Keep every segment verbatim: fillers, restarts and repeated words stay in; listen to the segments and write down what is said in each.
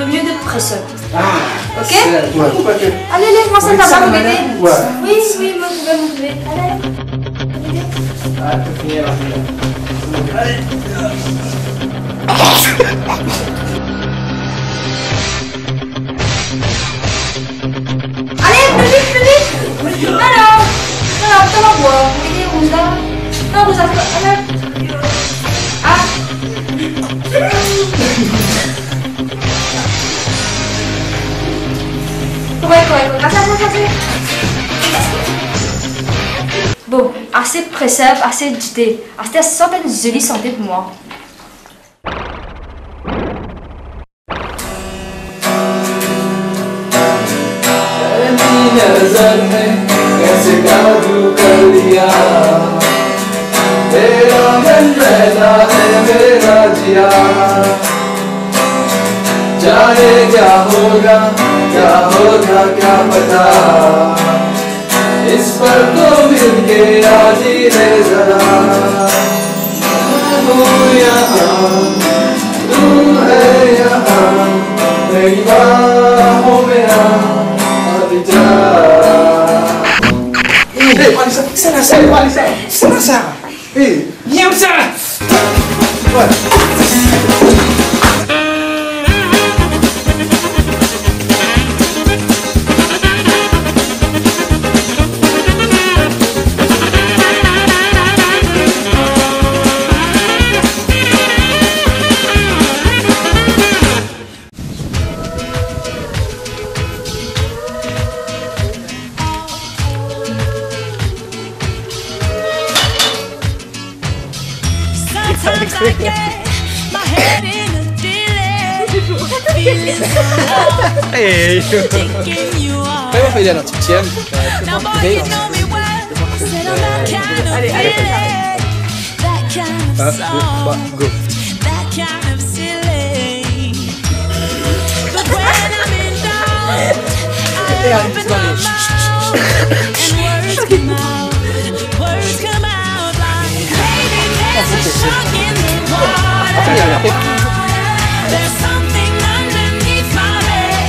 le mieux d'être pressé. Ah, Ok? c'est bon, parce que Allez, allez, moi ça Oui, va, ça mon va, bébé. madame. Ouais. Oui, oui, moi je vais m'occuper. Allez, allez. Ah, t'as fini la prière. Ale, pli vit, pli vit. Non, non. Non, non, sa va bwar. Li rouz la. Non, rouz la, ale. Ah. Kouma, kouma, kouma? Atann, atann, atann. Bon, ase prese, ase dite. Aster sant enn zoli sante pou mwa. पहली नजर में कैसे काबू कर लिया, तेरा मन रहता है मेरा जिया, जाने क्या होगा, क्या होगा, क्या पता। इस पल को मिलके आज ही ले जरा। मैं हूँ यहाँ, तू है यहाँ, मेरी बाहों में आ, अब जा। ए, ए, Alisa, sa la, sa, Alisa, sa la, sa. Hey, viens ça. Ouais. Sometimes I get my head in a delay. Feeling so low, hey, thinking you are. Fais-moi faire la petite tienne. Now, boy, you know me well. Said I'm that kind of feeling, that kind of soft, that kind of silly. But when I'm in doubt, I open my mouth and words come out. Words come out like, "Baby, there's a shark in the water. There's something underneath my bed.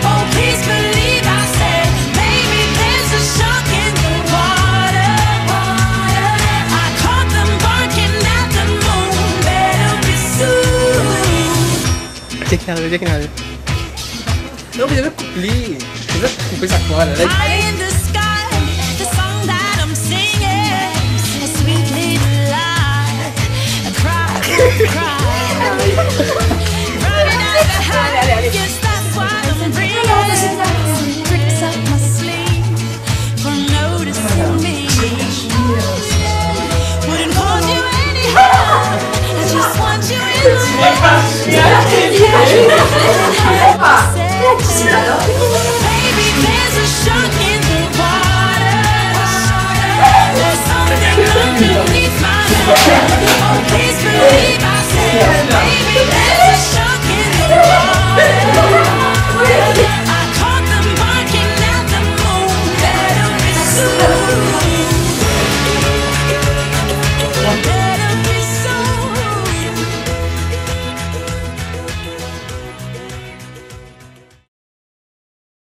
Oh, please believe I said, baby, there's a shark in the water. I caught them barking at the moon. Better be soon." Check it out, check it out. Non, mais je veux couper. Je veux couper ça, quoi, là. High in the sky, the song that I'm singing is sweetly alive. Cry, cry.